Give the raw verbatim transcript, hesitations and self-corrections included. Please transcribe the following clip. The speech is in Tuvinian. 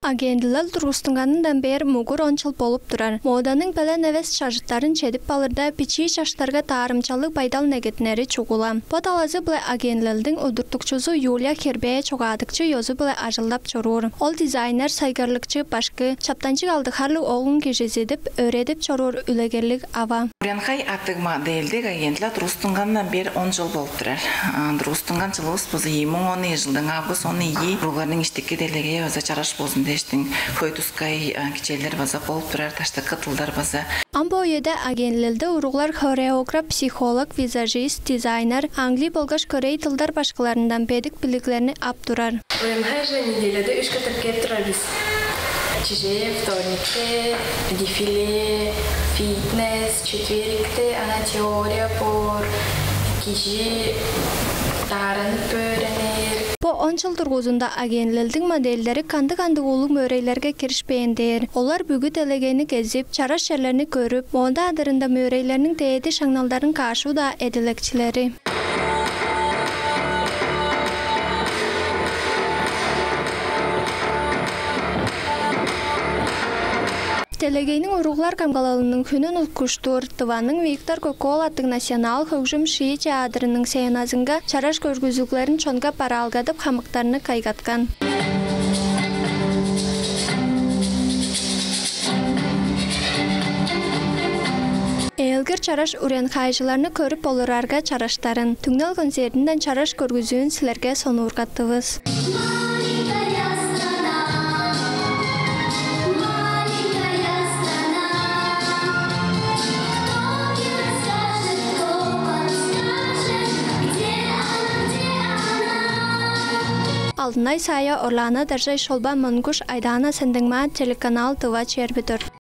Агентилел тургустунганындан бээр мугур он чыл болуп турар. Моданың белен эвес чажыттарын чедип алырда, бичии чаштарга таарымчалыг байдал негеттинери чугула. Бо талазы-биле агентилелдиң удуртукчузу Юлия Хербээ чогаадыкчы ёзу-биле ажылдап чоруур. Ол дизайнер, сайгарлыкчы, башкы, чаптанчыг алды харлыг оглун кижизидип, өөредип чоруур үлегерлиг ава. Урянхай аттыг модельдиг агентилел тургустунгандан бээр он чыл болуп турар. А, тургустунган чылывыс база ийи муң он ийи чылдың август он ийи. Уругларның иштики делегейи база чараш болзун дээштиң, хөй тускай, а, кичээлдер база болуп турар, даштыкы тылдар база. Ам бо үеде агентилелде уруглар хореограф, психолог, визажист, дизайнер, англи болгаш корей тылдар башкыларындан бедик билиглерни ап турар. Урянхай же неделяда үш катап кээп турар бис. Чижээ, вторникте дефиле, фитнес, четвергте ана теория боор, кижи даарынып өөренир. Бо он чыл дургузунда агентилелдиң модельдери кандыг-кандыг улуг мөөрейлерге киришпээн дээр. Олар бүгү делегейни кезип, чараш черлерни көрүп, мода адырында мөөрейлерниң дээди шаңналдарын каашуу-даа эдилекчилери. Делегейниң уруглар камгалалының хүнүн уткуштуур Тываның Виктор Көк-оол аттыг национал хөгжүм-шии театрының сценазынга чараш көргүзүглерин чонга бараалгадып, хамыктарны кайгаткан. Ээлгир чараш урянхайжыларны көрүп олурарга чараштарын, түңнел концертинден чараш көргүзүүн силерге сонуургаттывыс. Алтынай Сая, Орлана Даржай, Шолбан Монгуш, Айдаана Сендеңмаа, телеканал «Тыва чээрби дөрт».